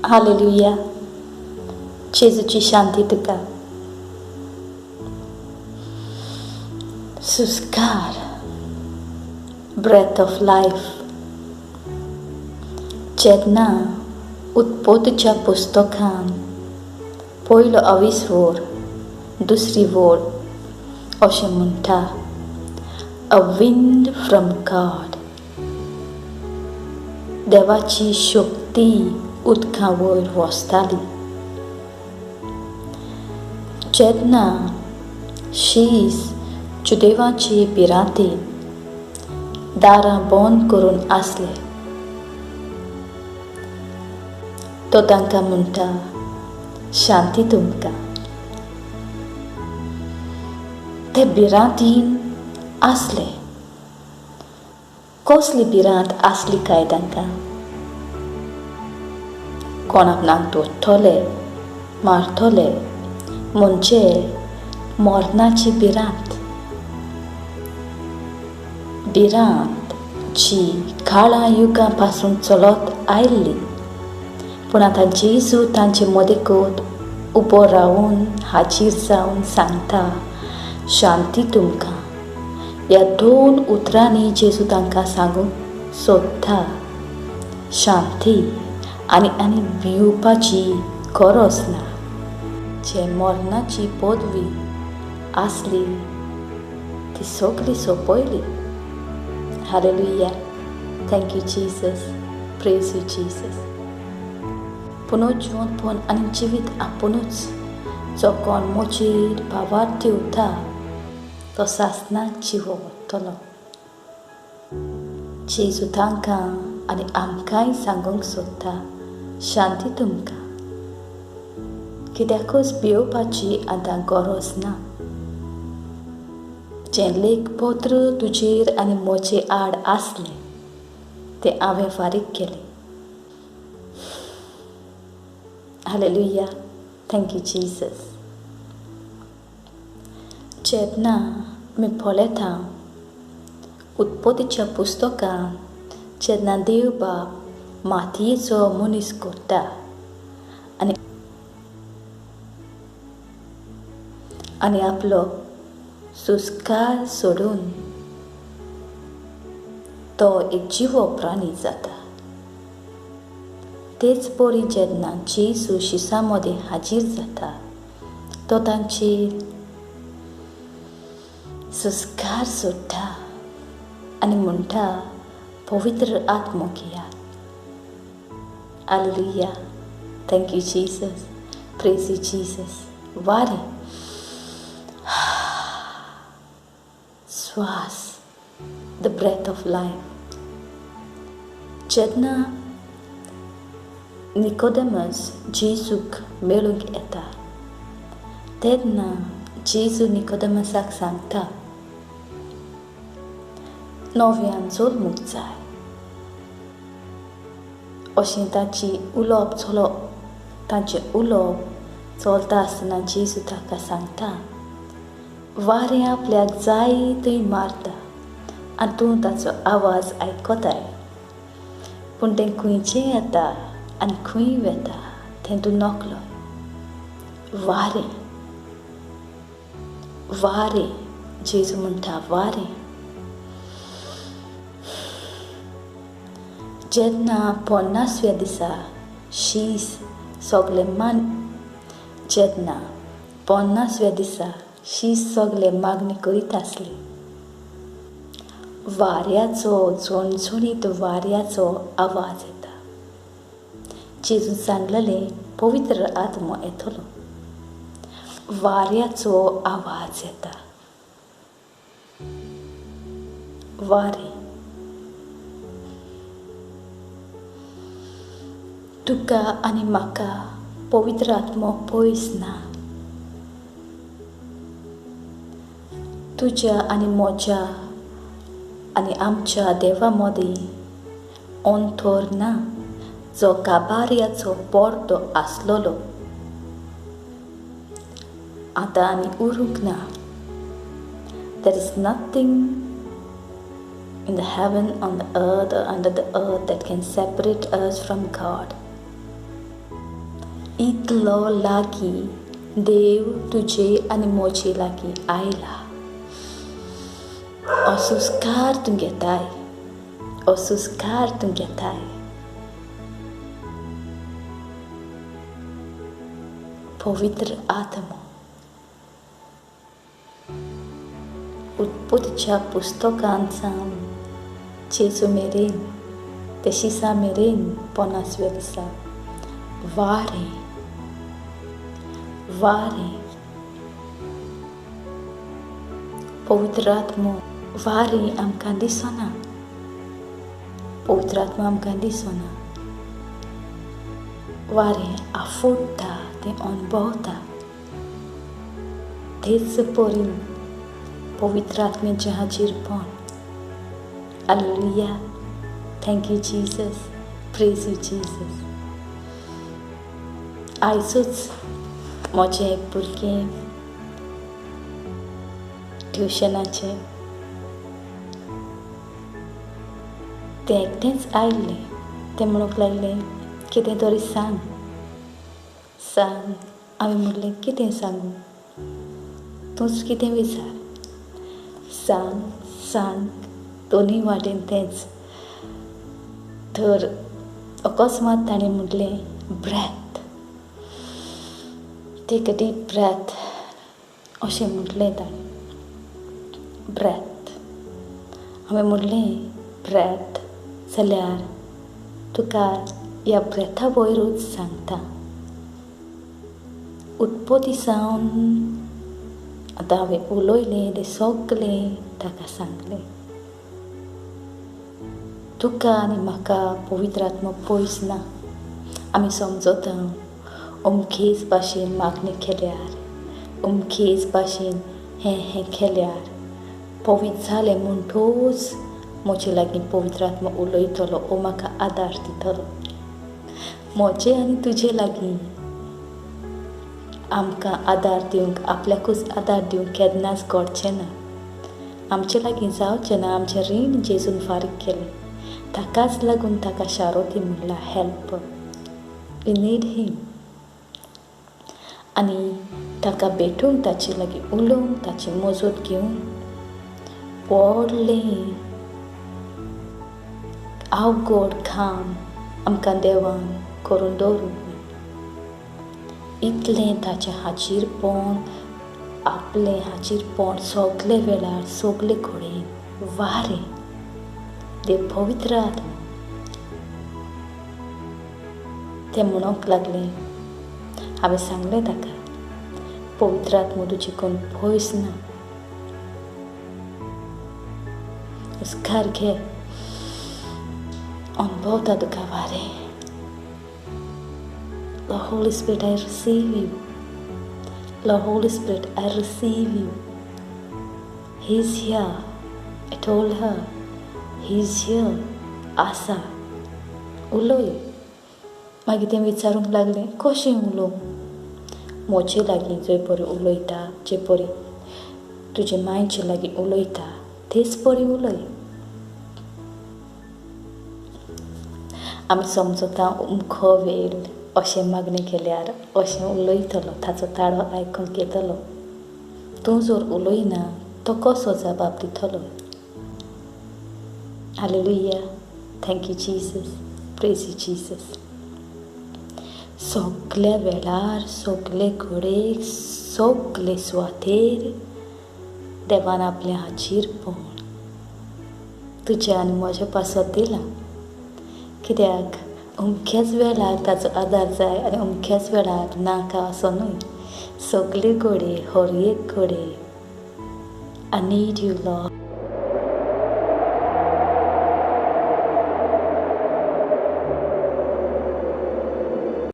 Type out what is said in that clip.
Hallelujah. जेजूची शांती तुका. सुस्कार, breath of life. जेन्ना उत्पत्तीच्या पुस्तकान पयलो अवीस वोर दुसरी वोळ अशें म्हणटा, अ विंड फ्रॉम गॉड. देवाची शक्ती उदका वयर वसताली. जेन्ना शीस जुदेवाची भिरांतीन दारां बंद करून आसले, तो तांकां म्हणटा, शांती तुमकां. ते भिरांतीन आसले. कसली भिरांत आसली काय तांकां? कोण आपणाक दोडटले, मारतले, म्हणजे मरणाची भिरांत. भिरांत जी काळां युगां पासून चलत आयिल्ली. पूण आतां जेजू तांचे मदेकूत उबो रावन हाजीर जावन सांगता, शांती तुमकां. ह्या दोन उतरांनी जेजू तांकां सांगूंक सोदता, शांती आनी आनी भिवपाची गरज ना. जे मरणाची पदवी आसली ती सगली सोंपयली. Hallelujah. Thank you Jesus. Praise you Jesus. पुनर्जिवंतपण आनी जिवीत आपुणूच. जो कोण म्हजेर भावार्थ दिवता तो सासणाक जिवो वतलो. जेजू तांकां आनी आमकांय सांगूंक सोदता, शांती तुमकां. कित्याकूच भियोवपाची आतां गरज ना. जें लेखपत्र तुजेर आनी म्हजे आड आसलें तें हांवें फारीक केलें. Hallelujah. Thank you Jesus. जेन्ना आमी पळयता उत्पत्तीच्या पुस्तकांत, जेन्ना देव बाप मातयेचो मनीस करता आनी आनी आपलो सुस्कार सोडून तो एक जिवो प्राणी जाता. तेच परी जेन्ना जेजू शिसां मदें हाजीर जाता, तो तांचेर सुस्कार सोडटा आनी म्हणटा, पवित्र आत्मो घेयात. Hallelujah. Thank you Jesus. Praise you Jesus. वारें, स्वास, the breath of life. जेन्ना निकोदेमस जेजूक मेळूंक येता, तेन्ना जेजू निकोदेमसाक सांगता, नव्यान जल्मूंक जाय. अशें ताची उलोवप चलो ताचें उलोवप चलता आसतना जेजू ताका सांगता, वारें आपल्याक जाय थंय मारता आनी तूं ताचो आवाज आयकताय, पूण तें खंयचें येता आनी खंय वता तें तूं नकलो. वारें, वारें, जेजू म्हणटा वारें. जेन्ना 50व्या दिसा शीस सगले मान जेन्ना 50व्या दिसा शीस सगले मागणी करीत आसली, वाऱ्याचो झणझणीत वाऱ्याचो आवाज येता. जेजून सांगलेलें, पवित्र आत्मो येतलो. वाऱ्याचो आवाज येता. वारें तुका आनी म्हाका पवित्र आत्मो पयस ना. तुज्या आनी म्हज्या आनी आमच्या देवा मदीं अंतर ना, जो काबार्याचो पडदो आसलेलो आतां आनी उरूंक ना. There is nothing in the heaven, on the earth, or under the earth that can separate us from God. इतलो लागीं देव तुजे आनी म्हजे लागीं आयला. असुस्कार तूं घेताय, असुस्कार तूं घेताय. पवित्र आत्मो उत्पत्तीच्या पुस्तकांत सावन जेजू मेरेन ते शिसा मेरेन 50व्या दिसा वारें वारें पवित्र आत्मो वारें आमकां दिसना, पवित्र आत्मो आमकां दिसना. वारें आफुडटा, तें अणभवता. तेच परी पवित्र आत्म्याचें हाजीरपण. Hallelujah. Thank you Jesus, praise you Jesus. आयजूच म्हजें एक भुरगें ट्युशनाचें तें एकटेंच आयिल्लें. तें म्हणूंक लागलें कितें तरी सांग सांग. हांवें म्हणलें कितें सांगूं, तूंच कितें विचार. सांग सांग दोनूय वाटेन तेंच. तर अकस्मात ताणें म्हणलें breath, take a deep breath अशें म्हणलें ताणें. ब्रेथ. हांवें म्हणलें ब्रेथ जाल्यार तुका ह्या ब्रेथा वयरूच सांगता. उत्पत्ती सावन आतां हांवें उलयलें तें सगलें ताका सांगलें. तुका आनी म्हाका पवित्र आत्मो पयस ना. आमी समजता अमकेच भाशेन मागणी केल्यार, अमकेच भाशेन हें हें केल्यार पवित्र जालें म्हणटूच म्हजे लागीं पवित्र आत्मो उलयतलो ओ म्हाका आदार दितलो. म्हजे आनी तुजे लागीं आमकां आदार दिवंक, आपल्याकूच आदार दिवंक केन्नाच घडचें ना. आमचे लागीं जावचें ना. आमचें रीण जेजून फारीक केलें, ताकाच लागून ताका शारोती म्हणला हेल्प. We need him. आनी ताका भेटूंक, ताचे लागीं उलोवंक, ताची मजत घेवन व्हडलें अवघड काम आमकां देवान करून दवरूंक ना. इतलें ताचें हाजीरपण, आपलें हाजीरपण सगळे वेळार सगळे कडेन वारें. देव पवित्र आत्मो. तें म्हणूंक लागलें, हांवें सांगलें ताका पवित्र आत्मो तुजे कोण पयस ना. हुस्कार घे, अणभवता तुका वारें. Lord Holy Spirit, I receive you. Lord Holy Spirit, I receive you. He's here. I told her, He's here. आसा, उलय. मागीर तें विचारूंक लागलें कशें उलोवं. म्हजे लागीं जे परी उलयता, जे परी तुजे मांयचे लागीं उलयता तेच परी उलय. आमी समजता अमको वेळ अशें मागणें केल्यार अशें उलयतलो, ताचो ताळो आयकूंक येतलो. तूं जर उलयना तो कसो जबाब दितलो. Hallelujah. Thank you Jesus, praise you Jesus. सगल्या वेळार, सगले कडेन, सगले सुवातेर देवान आपलें हाजीरपण तुज्या आनी म्हज्या पासत दिलां. कित्याक अमक्याच वेळार ताचो आदार जाय आनी अमक्याच वेळार नाका असो न्हय. सगले कडेन, हर एक कडेन I need you Lord.